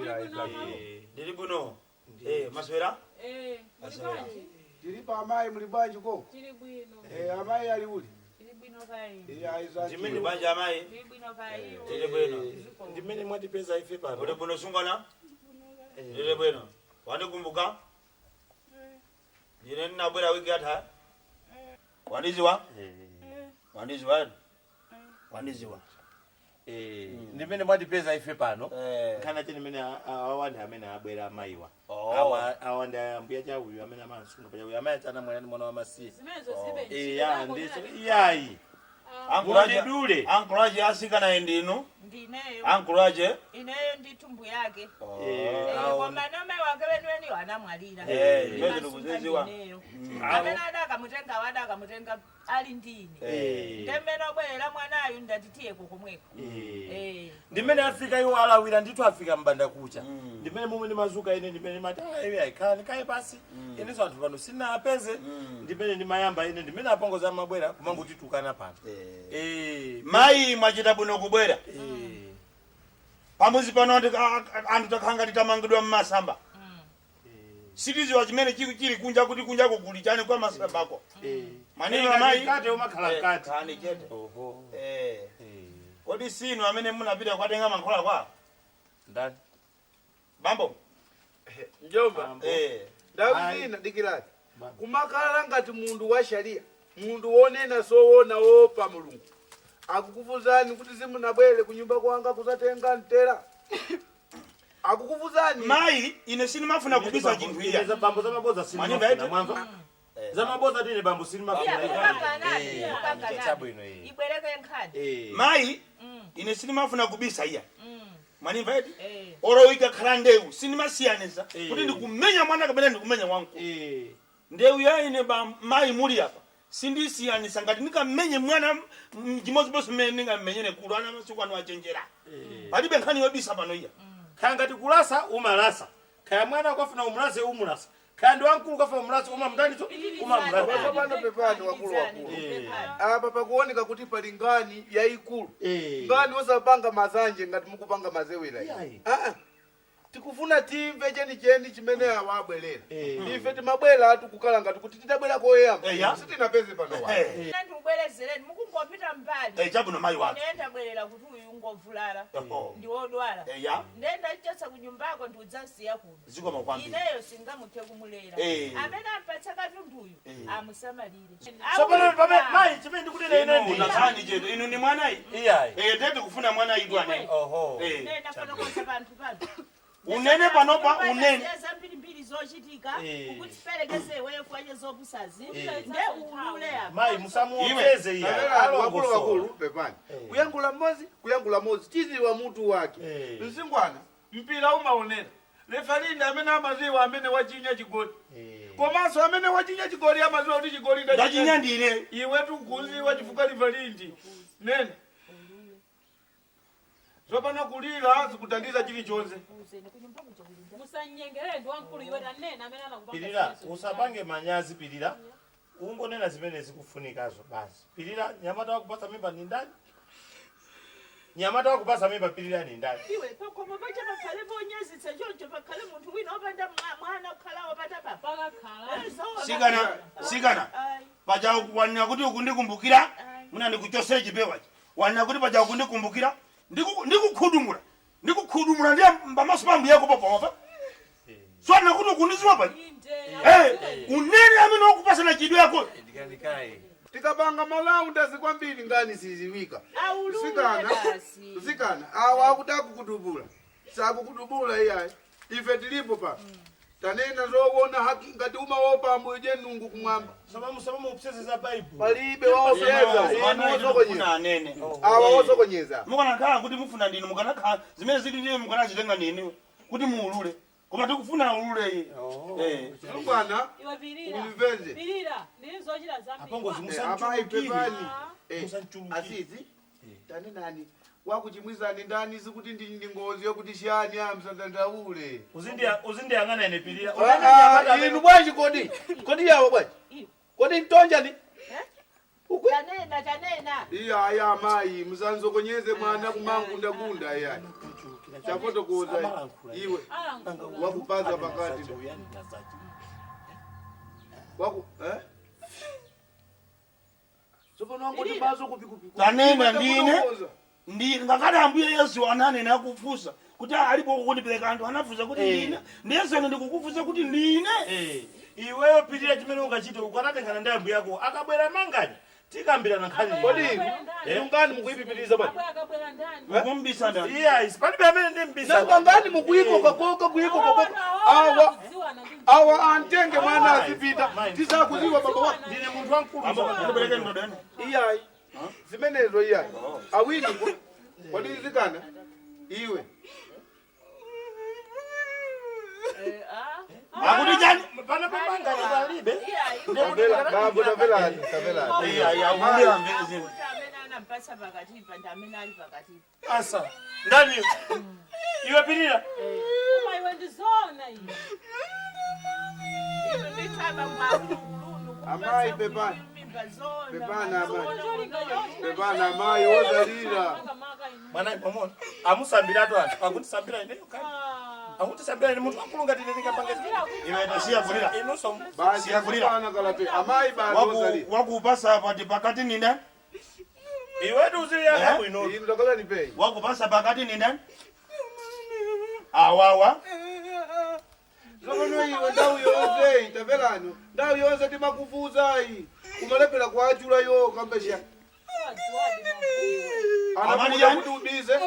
Iya, Ndili bwino. Maswera? Eh, muli Aswera. bwanji? Tilipo amayi, muli bwanji ko? Tili bwino. Amayi ali uli? Tili bwino kai. Iya, iza. Ndimene bwanji amayi? Tili bwino kai. Tili bwino. Ndimene mwatipeza ife pano. Uli bwino sungwana? Ndili bwino. Wandikumbuka? Ndine ndinabwera wiki yatha. Wandiziwa? Wandiziwa? Wandiziwa. Ndimene mwatipeza ife pano. Nkhani chene imene awa ndi amene abwera amayiwa. Awa ndi ambuya chauyu amene amasunga pachauyu. Amayi achana mwana ndi mwana wamasiye. Zimenezo zibe ntchito. Eya, ndiso iyayi. Ankulaje Mundidule. ankulaje asikana ndinu. Ndineyo. Ankulaje. Ineyo ndithu mbuya yake. Awo. Koma nome wake weniweni wanamwalira. Zimenezo ndikuziziwa. Ndineyo. Amene adakamutenga wadakamutenga ali ndine. Ndemmene obwerera mwanayu ndatitiyeko komweko. Ndimene afika iwo alawira ndithu afika mbanda kucha. Ndimene momwe ndimazuka ine ndimene mati iwe ayikhala kaye pasi. Inenso anthu pano sinapeze. Ndimene ndimayamba ine ndimene apongozi amabwera kumangotitukana pano. Mayi, mwachita bwino kubwera. Pamuzi pano anthu takhala ngati tamangidwa mmasamba. Sitiziwa chimene chili kunja kuti kunjako kuli chani kwa masambako. Maneno amayi. Mkate umakhala mkate. Kani chete. Oho. Kodi sinu amene munapita kukatenga mankhwala kwa? Ndani? Bambo. Njomba. Ndawu zina dikirati. Kumakhala ngati munthu wa sharia, munthu wonena soona wopa Mulungu. Akukufuzani kuti simunabwere kunyumba kwanga kuzatenga mtera. Akukufuzani. Mayi, ine sinimafuna kubisa chinthu iya. Ine bambo zamaboza Mwanyumba sinimafuna yetu? mwamva. Zamaboza tine bambo sinimafuna. Iya, mukaganani, mukaganani. Chabwino iyi. Ibwereke nkhani. Mayi, ine sinimafuna kubisa iya. Mwanimva eti? Eh. Oro ikakhala ndewu sinimasiyanisa kuti ndikumenya mwana kapena ndikumenya wamkulu. Ndewu ya ine ba mayi muli apa sindisiyanisa ngati ndikamenye mwana chimodzimodzi mmene ndingammenyere kulu. Ana masiku ano achenjera, palibe nkhani yobisa pano iya. Kaya ngati kulasa umalasa. Kaya mwana ukafuna umulase umulasa. Kaya ndi wamkulu ukafuna umulase umamutaniso umamulasa. Pano pepani wakulu wakulu. Apa pakuoneka kuti pali ngani yayikulu. Ngani osapanga mazanje ngati mukupanga mazewera. Iyayi. Ah, ah. Tikufuna timve chenicheni chimene awa abwerera. Ife timabwera tikukhala ngati kuti titabwera koyamba sitinapeze pano wa. Ine ndikubwerezereni mukungopita mbali. Chabwino mayi wake. Ine ndabwerera kuti uyu ngovulala. Oho. Ndi wodwala. Ndenda ndichotsa kunyumbako ndiudzasiya kuno. Zikoma kwambiri. Ineyo singamuthe kumulera. Amene ampatsa katunduyu amusamalire. Tsopano pamene mayi chimene ndikunena ine ndi. Nkhani chetu inu ni mwanayi. Iyayi. Tete kufuna mwanayi dwane. Oho. Nenda fotokoza panthu pano. Unene panopa unene. Zambirimbiri zochitika ukutiperekeze iweyo kwaye zopusazi nde ulule apa. Mayi musamuopseze iyayi. Kapena wakulu wakulu pepani. Kuyankhula mmodzi, kuyankhula mmodzi, tiziwa mutu wake. Msingwana, mpira umaonera. Refarini amene amaziwa amene wachinya chigoli. Komanso amene wachinya chigoli amaziwa kuti chigoli Ndachinya ndine. Iwe tukuziwa chifukwa refarini. Nene. Zopano kulira zikutandiza chilichonse. Musanyengerere ndi wamkulu iwe tanena amene anakupanga. Pilira, zimenezo. usapange manyazi pilira. Ungonena zimene zikufunikazo basi. Pilira, nyamata wakupasa mimba ni ndani? Nyamata wakupasa mimba pilira ni ndani? Iwe pakhomo pacha pakhale ponyazitsa choncho pakhale munthu wina wopanda mwana kukhala wopanda papa. Pakakhala. Sikana, sikana. Ayi. Paja wanena kuti ukundikumbukira, Ayi. muna ndikuchosere chipewachi. Wanena kuti paja ukundikumbukira, ndikukhudumula. Ndikukhudumula ndiye pamaso pa mbuye yako popopa. So wanena kuti ukundiziwa paja. Inde. Unene amene wakupasana chidwi yako. Tikapanga malaunda zikwambiri ngani siziwika. Aulule Sikana. basi. Sikana, awa akuti akukudubula. Sakukudubula iyayi. Ife tilipo pa. Tanena zoona haki ngati umaopa ambuye nungu kumwamba. Soma musoma muupseze za Bible. Palibe waopseza, inu osokonyeza. Anene. Awa osokonyeza. Mukanakhala kuti mufuna ndinu mukanakhala zimene zili ndiye mukanazitenga ndinu kuti muulule. Koma tikufuna ulule iye. Msungwana, Iwe pilira. Umveze. Pilira. Ndili zochita zambiri. Apongozi Amayi musamchulukire. pepani. Musamchulukire. Asizi, tanenani wakuchimwizani ndani sikuti ndi ngozi yokuti shani amsadandaule. Uzindiyang'ana ine pilira. Ah, ah, inu bwanji kodi? Kodi yawo bwanji? Iwe. Kodi ntonjani? Ukwe? Tanena tanena. Iya aya amayi musanzokonyeze mwana kumangundagunda iyayi. Chafotokoza iwe. Wakupasa pakati. Waku eh? Tsopano wangoti maso kupikupiku. Tanena ndine. Ndi ngakhale Ambuye Yesu ananena akufunsa kuti alipo kundipereka, anthu anafunsa kuti ndine, ndiyesu ine ndikukufunsa kuti ndine. Iweyo Pitira, chimene ungachite, ukanatengana ndi ambuye ako, akabwera manganya tikambirana nkhani. Kodi inu ngani mukuyipipiriza bwana? Abwe akabwera ndani? Mukumbisa ndani? Iya, palibe amene ndimbisa. Nanga ngani mukuyikoka koka kuyikoka koka? Awa awa antenge mwana azipita, tisakuziwa baba wake. Ndine munthu wamkulu. Ndipereke ndodo ene. Iyayi, zimenezo iyayi, awini kodi zikana iwe. Akuti chani? Pano pamanganya palibe. Bambo, tamverani, tamverani. Iya, iya, umbira mvere zinu. Kuti amene anampasa pakatipa ndi amene ali pakatipa. Asa ndani iwe, Pirira? Koma iwe, ndizona iwe. Inu ndithaba mwakulukulu. Amayi, pepani. Mimba zona. Pepani, amayi. Cholinga. Pepani, amayi wozalira. Mwana pamona amusambiratu, anthu akundisambira ineyo kani, akundisambira ine munthu wamkulu ngati ine ndingapanga? Iwe tasiya kulira. Inonso. Basi. Siya kulira. Pana kalape amayi, basi wozalira. Wakupasa pati pakati ni ndani? Iwetu uziliyaka bwino. Inu takala nipei. Wakupasa pakati ni ndani? Awawa. Tsopano iwe, ndau yonse, tamverani, ndau yonse timakufuzayi umalepera kwachula yo kambesha. Amani Anakuja yani? kuti ubize.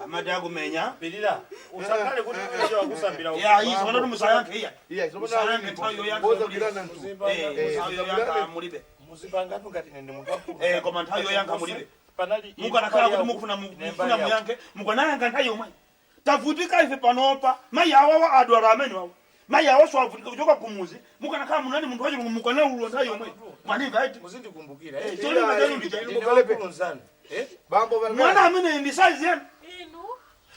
Amati akumenya. Pirira, usakhale kuti iwe wakusambira. Ya, izo pano musayankhe iya. Iya, tsopano Musayankhe nthawi yoyankha. wozagwirana mtu. Eh, nthawi yoyankha mulibe. Muzipangatu ngati ine ndi munthu wamkulu. Eh, koma nthawi yoyankha mulibe. Panali Mukanakhala kuti mukufuna mufuna muyankhe, mukanayankha nthawi yomwe. Tavutika ife panopa, mayi awawa adwala, amene wawa mayi awaso avutika kuchoka kumuzi. Mukanakhala munani munthu wachilungu, mukanaulula nthawi yomwe mwaninga iti. Muzindikumbukira. Cholinga chanu ndi Inu chani? mukalepe. Nzanu. Bambo, Mwana vamvera. amene ndi saizi yanu. Inu.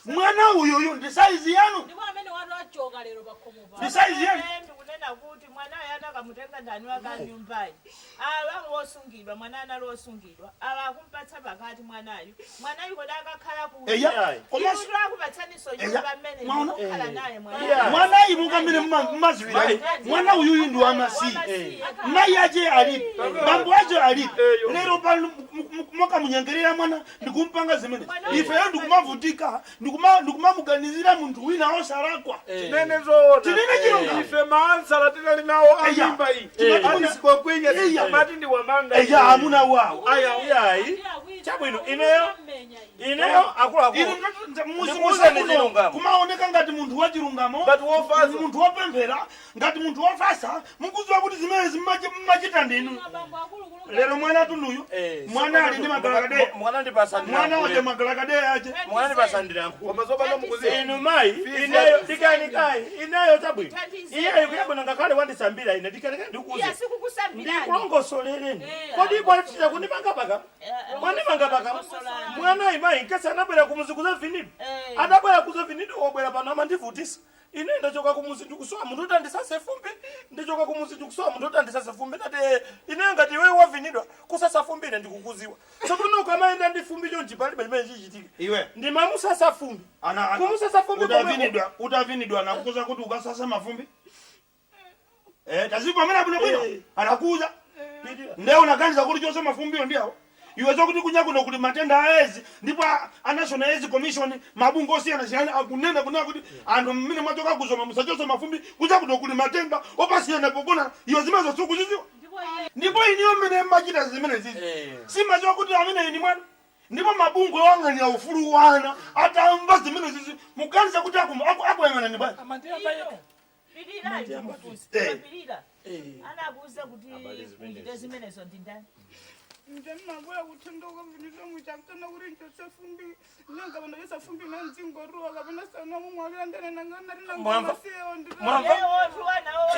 Mwana uyuyu ndi saizi yanu. Ndipo amene watu achoka lero pakhomo pa. Ndi saizi yanu. Ndikunena kuti mwanayo anakamutenga ndani wakanyumbayi? Awa wosungidwa, mwana anali wosungidwa, awa akumpatsa pakati mwanayu. Mwanayu kodi akakhala kuti? Eya, komanso Inu akupatsaniso nyumba mmene Mwaona? mukukhala naye mwana. Mwana iyi mungamene mmaziwira, mwana uyuyu ndi wamasiye, mayi ache alipo, bambo ache alipo. Lero pano mokamunyengerera mwana ndikumpanga zimene ifeyo ndikumavutika, ndikumamuganizira munthu wina osalakwa. Tinene zoona. Tinene chilungamo. Ife maansala tinali nawo amimba iyi. Atisikokwinya mati ndi wamanga. Eya, amuna wawo. Aya. Iyayi, chabwino, ineyo ineyo akuluakulu. Inu Ndikuwuzani muno chilungamo. kumaoneka ngati munthu wachilungamo, Ngati wofasa. munthu wopemphera, ngati munthu wofasa. Mukudziwa kuti zimene mmachita ndinu. Lero mwana tunduyu, mwana ali ndi magalakadeya. Mukanandipasa. Mwana waje magalakadeya ache. Mukanandipasa ndilankhula. Koma tsopano mukuziwa. Inu mayi, ineyo dikani kayi, ineyo chabwino, iyeyo kuyabwino ngakhale wandisambira ine, dikani ndikuuze. Iya, sikukusambirani. Ndikulongosolereni. Kodi bwachita kundimanga paka, mwandimanga paka mwanayi mayi nkesi anabwera kumuzi kuzavinidwa. Adabwera kuzavinidwa, wabwera pano amandivutisa ine. Ndachoka kumuzi ndikusowa munthu kuti andisase fumbi. Ndichoka kumuzi ndikusowa munthu kuti andisase fumbi. Ndati ineyo ngati iweyo wavinidwa, kusasa fumbi ine ndikukuziwa. Tsopano ukamayenda ndi fumbi chonchi, palibe chimene chichitika. Iwe. Ndimamusasa fumbi. Kumusasa fumbi komweko. Utavinidwa, utavinidwa anakuuza kuti ukasasa mafumbi? Eh, tazipamene bwino bwino. Anakuuza nde unaganiza kuti chose mafumbiyo ndiyawo iwe, zokuti kunya kuno kuli matenda a Edzi, ndipo a National AIDS Commission, mabungwe osiyanasiyana akunena kunena kuti anthu mmene mwachoka kuzoma musachose mafumbi, kuja kuno kuli matenda opasiyana pogona. Iwe zimenezo sukuziziwa? Ndipo iniyo mmene mmachita zimene zizi, simadziwa kuti amene ini mwana, ndipo mabungwe oyang'anira ufulu wana atamva zimene zizi, muganiza kuti akuyang'anani bwanji? Pilira, ndikufunsa. Pilira, anakuuza kuti uchite zimenezo ndi ndani? Ndinabwera kuthendoka vinilo muchakutana kuti nchotse fumbi nanga vanhu fumbi na ndzingoruwa kapena sana mumwalira. Mwamva? Ndenenanganarina. Mwamva?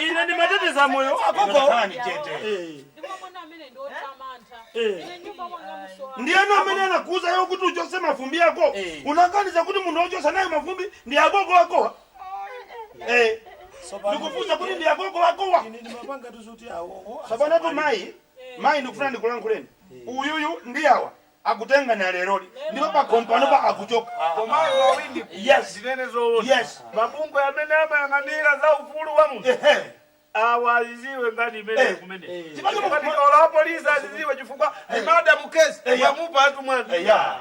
Ine ndimateteza moyo agogo. Khalani chete. Ndipo mwana amene ndi otsamantha. Ine nyumba mwanga musowa. Ndiyani amene anakuuzayo kuti uchose mafumbi ako? Unaganiza kuti munthu wochosa naye mafumbi ndi agogo akowa? Eh, ndikufunsa kuti ndi agogo akowa? Ine ndimapanga tuzuti awowo. Tsopano tu mayi, mayi, ndikufuna ndikulankhuleni. Uyuyu ndi awa. Akutengana leroli ndipo pakompano pa akuchoka. Komayo awindi. Yes. Zinene zoona. Yes. Mabungwe amene amayang'anira za ufulu wa munthu Ehe. awa aziziwe ngati imene Eh. kumene Chifukwa chifukwa la polisi aziziwe chifukwa ni madam case. Eh, ya. Mwamupa atu mwana. Eya.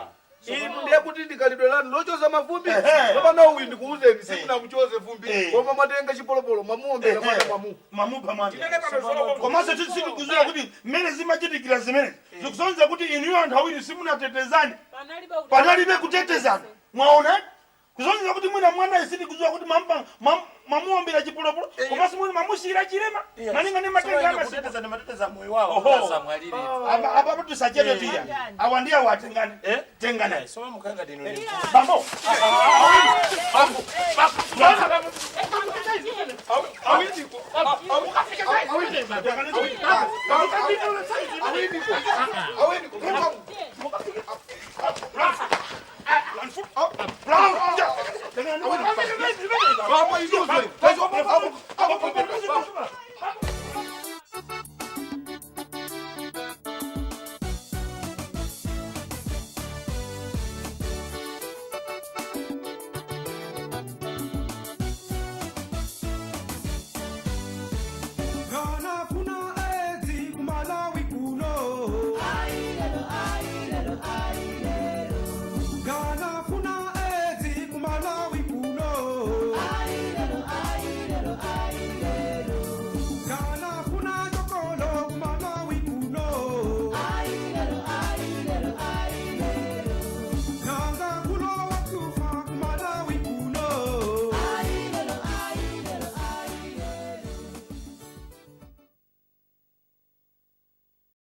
Inu ndiye kuti ndikalidwe lanu lochoza mavumbi. Ehe. Tsopano uyu ndikuwuzeni, simunamuchoze fumbi, Eh. koma mwatenga chipolopolo mwamuombera mwana mwamu. Mamupha mwana. Komanso tisikukuziwa kuti mmene zimachitikira zimene zikusonyeza kuti inuyo anthu awiri simunatetezane. Panalibe Panalibe kutetezana, mwaona? Kusonyeza kuti mwina mwana isitikuziwa kuti mamuombera chipolopolo, komanso mwina mamusiyira chilema malinga ndi matenda amasiku. Kuteteza ndimateteza moyo wawo. Oho. Asamwalire. Apa tisachedwe tiya awa ndiye awa atengane tengana. Soma mukanga ndino ndi Bambo, bambo, bambo.